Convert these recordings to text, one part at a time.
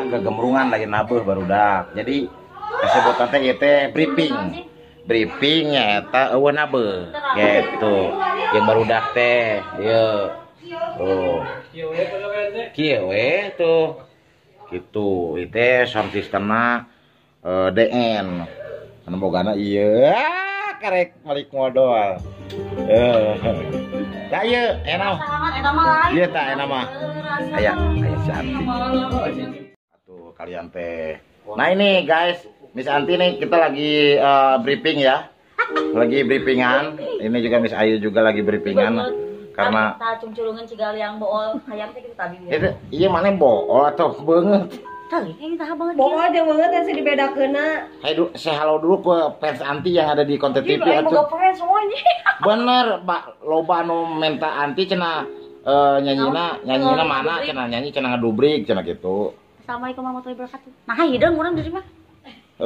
Karena gegemrungan lagi nabeuh barudak. Jadi kasebutan teh ieu teh briefing. Briefingnya eta eueuh nabeuh gitu. Yang barudak teh ieu. Tuh. Kieu we tuh. Gitu. Ieu teh sound systemna DN. Anu bogana ieu karek balik modal. Tah ieu enak. Ieu tah enak mah. Aya aya si Anti. Atuh kalian teh. Nah ini guys, Miss Anti nih kita lagi briefing ya. Lagi briefingan. Ini juga Miss Ayu juga lagi briefingan karena cungcurungan cigal yang bool hayam teh kitu tadi. Itu ieu maneh bool atau beungeut? Bool aja banget yang sih dibedakeunna. Hai du, saya halo dulu ke fans Anti yang ada di konten TV atuh. Semuanya. Bener, Pak, loba nu minta Anti cenah nyanyina mana cenah nyanyi cenah ngadubrik cenah gitu. Assalamualaikum warahmatullahi wabarakatuh. Nah, hideung urang di mah.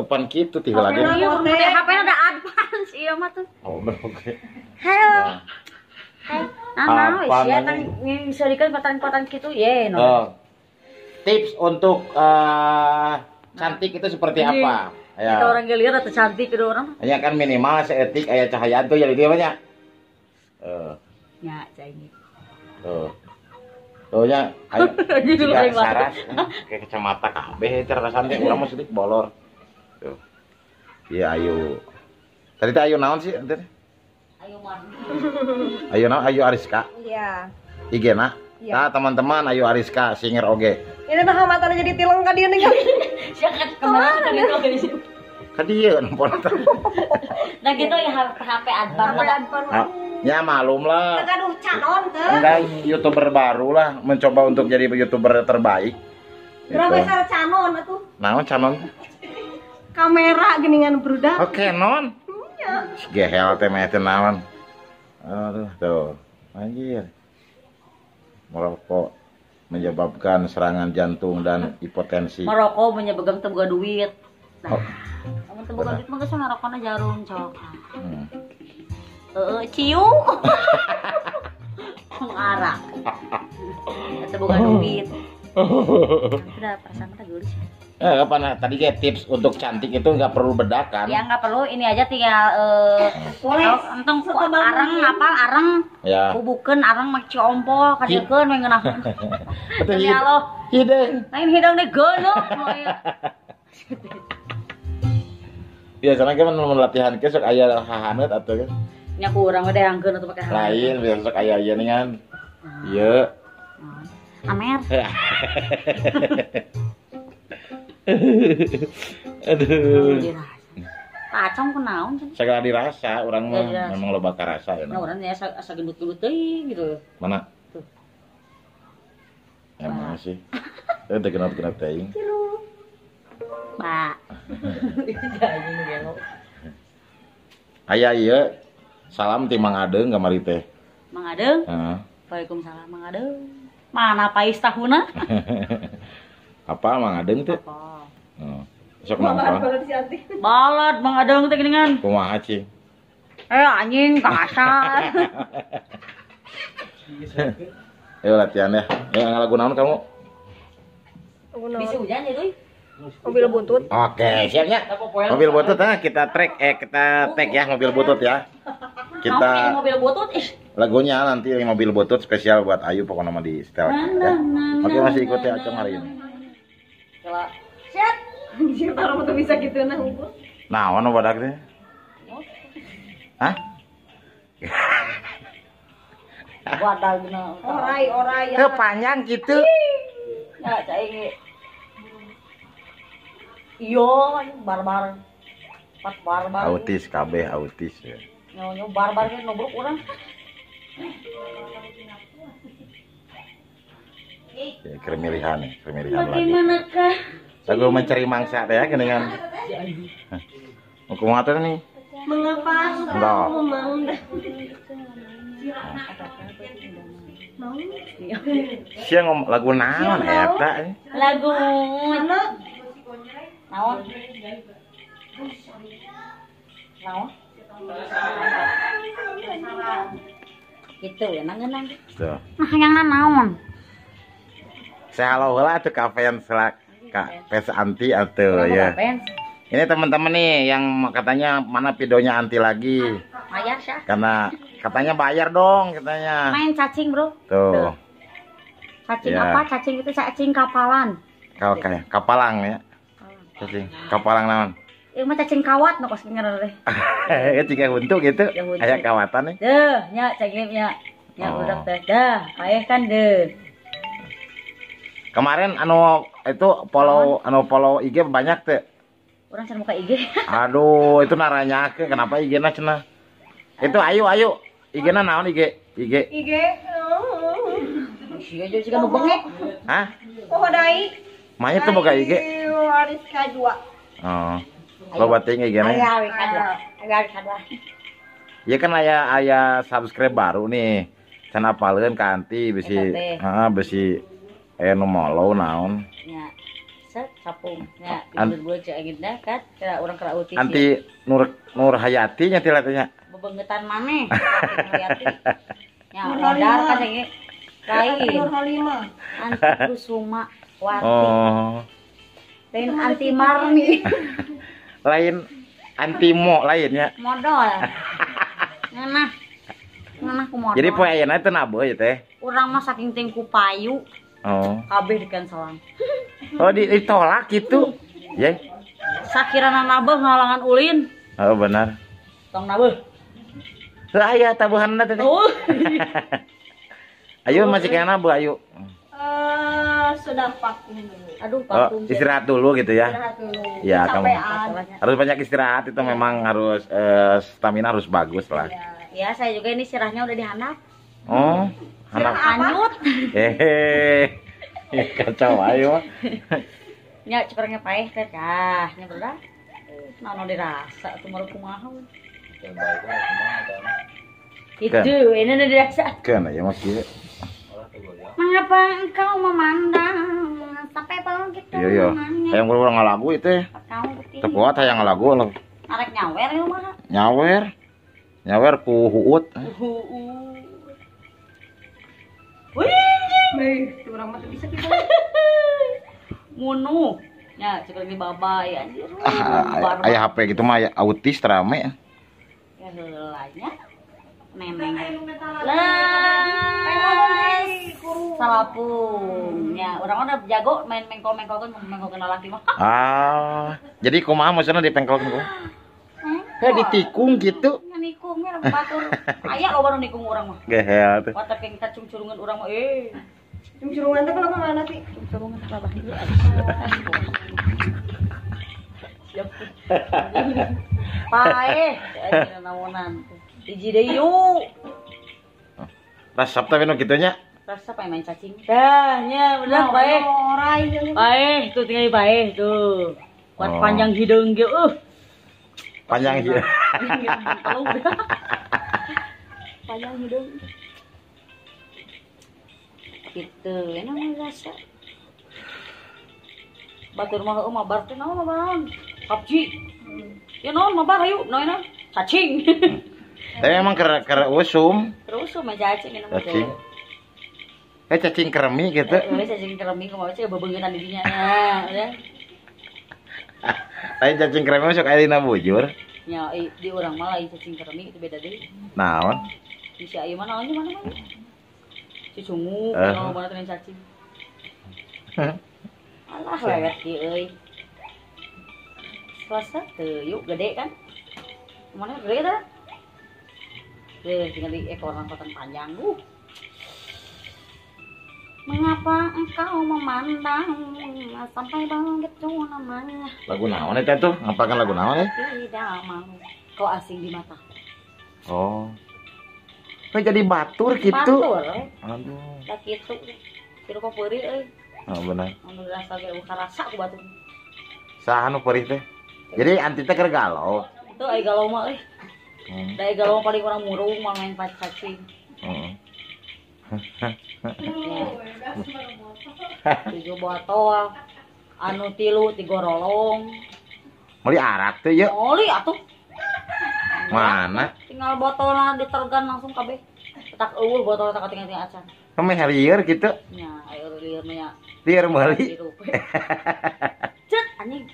Pan kitu teh lagi. Iya, HP-na ada advance ieu mah tuh. Oh, bener oke. Halo. Hai. Nah, sia tang misalkan patan-patan kitu ye no. Tips untuk cantik itu seperti apa? Ya. Kita orang gelir atau cantik itu orang? Ya kan minimal seetik aya cahaya tuh jadi dia banyak. Ya, cai. Tuh. Tuh nya ayo saras kayak kacamata kabeh cerdasan teh urang mah sedik bolor. Tuh. Iya ayo. Tadi teh ayo naon sih ente? Ayo man. Ayo naon? Ayu Ariska. Iya. IG-na? Ya. Nah, teman-teman Ayu Ariska singer oge. Ini tah matana jadi tileng ka dieu nih. Sia ka dieu. Ka dieu nempona teh. Nah gitu ya HP advance. Ya malum lah. Aduh canon teh. Enggak, YouTuber baru lah mencoba untuk jadi YouTuber terbaik. Berapa besar canon atuh? Naon canon? Kamera geningan brudak. Oh, Canon. Iya. Gehel teh mah teh naon. Aduh tuh. Anjir. Merokok menyebabkan serangan jantung dan hipotensi. Merokok menyebabkan teu boga duit. Nah, oh. Amun teu boga duit mah geus ngarokona jarum cok. Heeh, ciu. Ngarak. Teu boga duit. Udah perasaan teh geulis. Apa nah, tadi kayak tips untuk cantik itu nggak perlu bedakan. Ya nggak perlu, ini aja tinggal entong areng ngapal areng. Ya. Kubukeun areng make ciompol kadiekeun we ngeunaheun. Demi Allah. Hideung. Lain hideung deh geuleuh. Biasanya kan mun latihan ke sok aya hahaneut atuh kan. Nya ku urang we deangkeun atuh pake hahaneut. Lain biasa sok aya ieu ningan. Ieu. Amer. Aduh. Kacang kunaon cenah? Segala dirasa urang mah memang loba karasa ya. Nah, urang ya asa gendut-gendut teuing gitu. Mana? Tuh. Emang sih. Teu genot-genot teuing. Pak. Aya ieu salam ti Mang Adeung kamari teh. Mang Adeung? Heeh. Waalaikumsalam Mang Adeung. Mana pais tahuna? Apa Mang Adeung teh? Apa? Heeh. Sok nongkrong. Balad Mang Adeung teh geuningan. Kumaha cing? Anjing kasar. Ayo latihan ya. Ya lagu naon kamu? Bisa hujan ya, Duy? Mobil butut. Oke, siap ya. Mobil butut ah kita track kita tag ya mobil butut ya. Kita mobil butut ih. Lagunya nanti mobil butut spesial buat Ayu pokoknya nama di setel ya. Oke, masih ikut ya Acong hari ini. Siap. Anjir taruh tuh bisa gitu nah hukum. Nah, ono badak teh? Hah? Badagna. Orai, orai. Teu panjang gitu. Ya, cai. Iyo, barbar. Pat barbar. Autis kabeh autis ya. Nyo barbar kan nobrok urang. Ya, kemilihan ya, kemilihan lagu. Bagaimanakah? Lagu mencari mangsa deh ya, geningan. Mau kumaha teh nih? Mengapa kamu mau? Sia ngomong lagu naon eta? Lagu naon? Naon? Gitu ya nang-nang. Tuh. Nah, yang naon? Saya halo heula atuh ka fans lah. Kak fans Anti atau ya. Ini teman-teman nih yang katanya mana videonya Anti lagi. Bayar sih. Karena katanya bayar dong katanya. Main cacing, Bro. Tuh. Cacing ya. Apa? Cacing itu cacing kapalan. Kayak kapalang ya. Cacing kapalang naon? Ieu mah cacing kawat nu kos ngaranna teh. Ya jika buntu gitu. Aya kawatan nih. Deuh, nya cacing nya. Nya budak teh. Dah, paeh kan deuh. Kemarin anu itu follow anu follow IG banyak teh. Urang can muka IG. Aduh, itu naranyakeun kenapa IG-na cenah. Itu ayo ayo. IG-na naon IG? IG. IG. Sia aja siga nu bengek. Hah? Pohodai. Manya tuh boga IG. Ariska 2. Oh. Loba teuing IG-na. Aya we kadua. Aya kadua. Ya kan aya subscribe baru nih. Can apaleun ka Anti bisi heeh bisi aya nu mollow naon. Nya. Set sapung nya dibur cek aginda kan kira urang kera uti. Anti Nur Hayati nya tilatnya. Bebengetan maneh Nur Hayati. Nya modar kan ge. Lain Nur Halimah. Anti Kusuma Wati. Oh. Lain anti Marni. Lain anti mo lainnya. Modal. Ngeunah. Ngeunah ku modal. Jadi poe ayeuna teh nabeuh ieu teh. Urang mah saking teuing ku payu. Oh. Kabeh dikanselan. Oh, ditolak gitu. Ye. Sakirana nabeuh ngalangan ulin. Oh, benar. Tong nabeuh. Heuh aya tabuhanna teh. Oh. Ayo masih kena nabeuh ayo. Sudah vakum dulu. Aduh, vakum. Oh, istirahat dulu gitu ya. Istirahat dulu. Ya, kamu harus banyak istirahat itu memang harus stamina harus bagus lah. Ya, saya juga ini sirahnya udah dihanap. Oh, hanap. Hanyut. Hehehe. Kacau ayo. Nya cepernya paeh teh dah, nya berdah. Naon dirasa atuh mah kumaha. Itu ini udah dirasa. Keun aya mah kieu. Mengapa engkau memandang sampai begitu? Iya iya. Hayang urang ngalagu itu. Teu kuat hayang ngalagu lah. Arek nyawer ieu mah. Nyawer. Nyawer ku huut. Huut. Wih, Wih, urang mah teu bisa kitu. Munu. Ya, cek lagi babay anjir. Aya HP gitu mah autis rame. Ya heula nya. Neneng. Les. Salapung. Ya, orang udah jago main mengkol-mengkolkeun, mengkolkeun lalaki mah. Ah, jadi kumaha maksudna dipengkolkeun kumaha? Heh ditikung gitu. Nikung nya batur. Aya loba nu nikung urang mah. Gehel teh. Wah, tapi kita cungcurungan urang mah Cungcurungan teh kalau mana sih? Cungcurungan teh babah ieu. Siap. Paeh, anjir naonan. Hiji deui yuk. Resep tapi nu kitu nya. Resep main cacing. Dah nya bener paeh. Paeh tuh tinggal paeh tuh. Kuat panjang hideung ge Panjang hidung. Panjang hidung. Gitu, enak mah rasa. Batur mah heueuh mabar teh naon mabaran? PUBG. Ya naon mabar hayu, naon naon? Cacing. Tapi emang keur usum. Keur usum mah cacing enak mah. Cacing. Cacing keremi gitu. Heeh, cacing keremi kumaha sih bebeungeutan di dinya. Nah, udah. Lain cacing kremi masuk aya dina bujur. Nya di urang mah lain cacing kremi itu beda deui. Naon? Di si ieu mah naonnya mana mah? Cicungu, naon mana teh cacing. Alah lewet kieu euy. Selasa teu yuk gede kan? Mana gede teh? Deh tinggal di ekor angkotan panjang. Mengapa engkau memandang sampai begitu namanya? Lagu naon eta tuh? Ngapakan lagu naon ya? Tidak mau. Kau asing di mata. Oh. Kok jadi batur gitu? Batur. Aduh. Lah kitu. Kitu kok peurih euy. Oh, benar. Anu rasa ge rasa ku batur. Saha nu peurih teh? Jadi anti teh keur galau. Teu ai galau mah euy. Da galau paling urang murung mah main cacing. Heeh. 7 botol anu 3 tigorolong. Meuli arak teh yeuh. Meuli atuh. Mana? Tinggal botolna ditergan langsung kabeh. Tak eueuh botol tak tinggal-tinggal acan. Meh lieur kitu. Nya, ayo lieur mah nya. Lieur meuli. Cet anjing.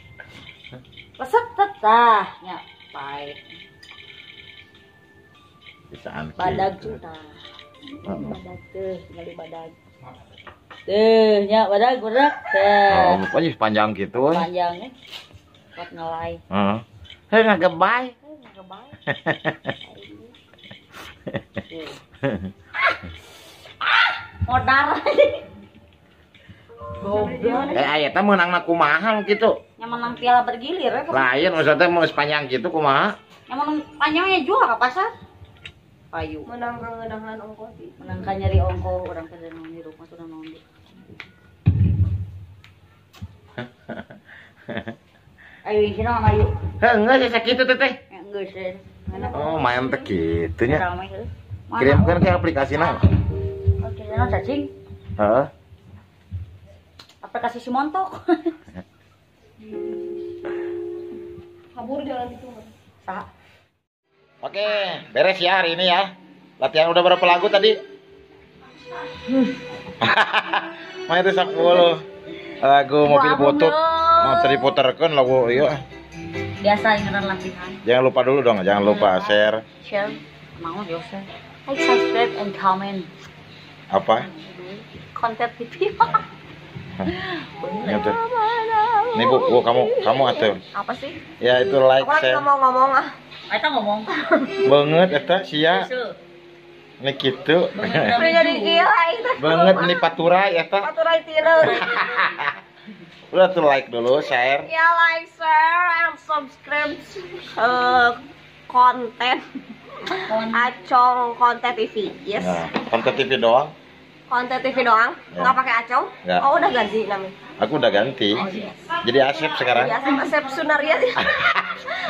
Leset tet tah nya paeh. Bisaan. Badag tah. Badag teh, tinggal badag. Tuh, nya badag badag teh. Oh, pokoknya panjang gitu. Panjang eh. Buat ngelai. Heeh. Heuh ngagebay. Ngagebay. Modar. Goblok. Aya teh meunangna kumaha kitu? Nya menang piala bergilir we. Lain maksudnya mau sepanjang kitu kumaha? Nya menang panjangnya jual ka pasar. Payu. Menang keundangan ongkoh sih. Menang ka nyeri ongkoh urang teh naon hirup mah sudah naon. Ayo isina ayo. Heuh geus sakitu teh teh. Geus. Oh, main teh kitu nya. Kirimkeun ke aplikasina. Oke, naon cacing? Heeh. Aplikasi si montok. Kabur jalan itu. Sah. Oke, beres ya hari ini ya. Latihan udah berapa lagu tadi? Main itu 10 lagu mobil butut. Mau diputarkan lagu iya. Biasa ingetan latihan. Jangan lupa dulu dong, jangan lupa share. Share, mau share. Like, subscribe, and comment. Apa? Konten TV. Nih bu, kamu atuh. Apa sih? Ya itu like, aku share. Aku mau ngomong ah. Eta ngomong. Banget eta sia. Nih kitu. Jadi gila itu. Banget nih paturai eta. Paturai tilu. Udah tuh like dulu, share. Ya like, share, and subscribe konten Acong Konten TV. Yes. Nah, Konten TV doang. Konten TV doang, ya. Nggak pakai Acong. Nggak. Oh udah ganti namanya. Aku udah ganti. Oh, yes. Jadi Asep sekarang. Jadi Asep, Asep Sunaria.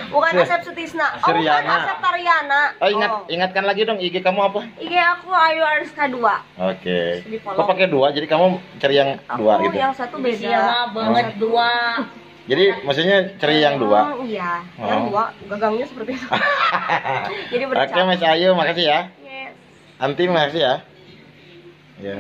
Bukan Asep Sutisna. Oh, bukan Asep Tariana. Oh, ingatkan lagi dong IG kamu apa? IG aku Ayu Ariska 2. Oke. Kok pakai 2? Jadi kamu cari yang 2 gitu. Yang satu beda. Iya, banget 2. Jadi maksudnya cari yang 2. Iya, yang 2 gagangnya seperti itu. Jadi Oke, Mas Ayu, makasih ya. Yes. Anti makasih ya. Ya.